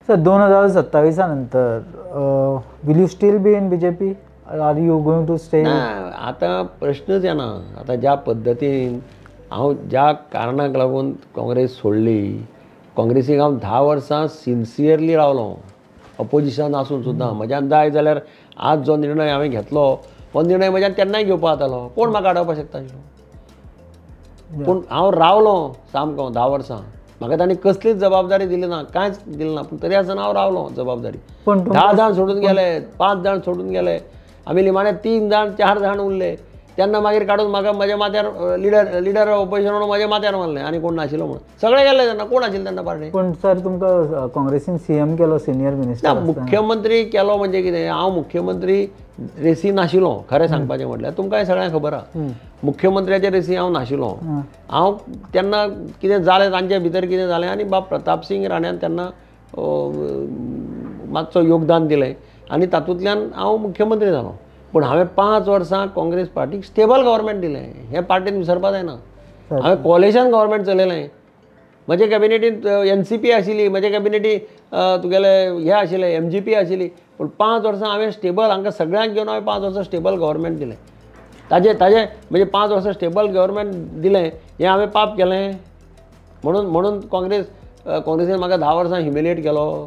Sir, 2027 नंतर will you still be in BJP? Are you going to stay? ना, आतां प्रश्नच येना. आतां ज्या पद्दतीन हांव, ज्या कारणाक लागून काँग्रेस सोडली, काँग्रेसीक हांव 10 वर्सां सिन्सियरली रावलो. अपोजिशन आसून सुद्दां म्हज्यान जाय जाल्यार आज जो निर्णय हांवें घेतलो हो निर्णय म्हज्यान तेन्नाय घेवपा जातालो. कोण म्हाका आडावपाक शकता आशिल्लो? पूण हांव रावलो सामको 10 वर्सां. म्हाका तांणी कसलीच जबाबदारी दिली ना, कांयच दिलें ना, पूण तरी आसतना हांव रावलो जबाबदारी. पण 10 जाण सोडून गेले, 5 जाण सोडून गेले, आमी निमाणे 3 जाण 4 जाण उरले. तेन्ना मागीर काडून म्हाका म्हज्या माथ्यार लिडर लिडर ऑपोजिशन म्हणून म्हज्या माथ्यार मारलें आनी कोण नाशिल्लो म्हणून. सगळे गेल्ले तेन्ना, कोण आशिल्ले तेन्ना पार्टी? पण सर, तुमकां काँग्रेसीन सीएम केलो सिनियर मिनिस्टर. ना, मुख्यमंत्री केलो म्हणजे कितें, हांव मुख्यमंत्री रेसी नाशिल्लो. खरें सांगपाचें म्हटल्यार तुमकां हें सगळ्यांक खबर आहा, मुख्यमंत्र्याच्या रेसी हांव नाशिल्लो. हांव तेन्ना कितें जालें तांचे भितर कितें जालें आनी बाब प्रताप सिंग राण्यान तेन्ना मातसो योगदान दिलें आनी तातूंतल्यान हांव मुख्यमंत्री जालो. पूण हांवें 5 वर्सां काँग्रेस पार्टीक स्टेबल गव्हर्मेंट दिलें, हें पार्टीन विसरपा जायना. हांवें कोलिशन गव्हर्मेंट चलयलें. म्हजे कॅबिनेटींत एनसीपी आशिल्ली, म्हजे कॅबिनेटी तुगेले हे आशिल्ले, एमजीपी आशिल्ली, पूण 5 वर्सां हांवें स्टेबल हांकां सगळ्यांक घेवन हांवें 5 वर्सां स्टेबल गव्हर्मेंट दिलें. ताजे ताजे म्हणजे 5 वर्सां स्टेबल गव्हर्मेंट दिलें हें हांवें पाप केलें म्हणून म्हणून काँग्रेसीन म्हाका 10 वर्सां ह्युमिलिएट केलो.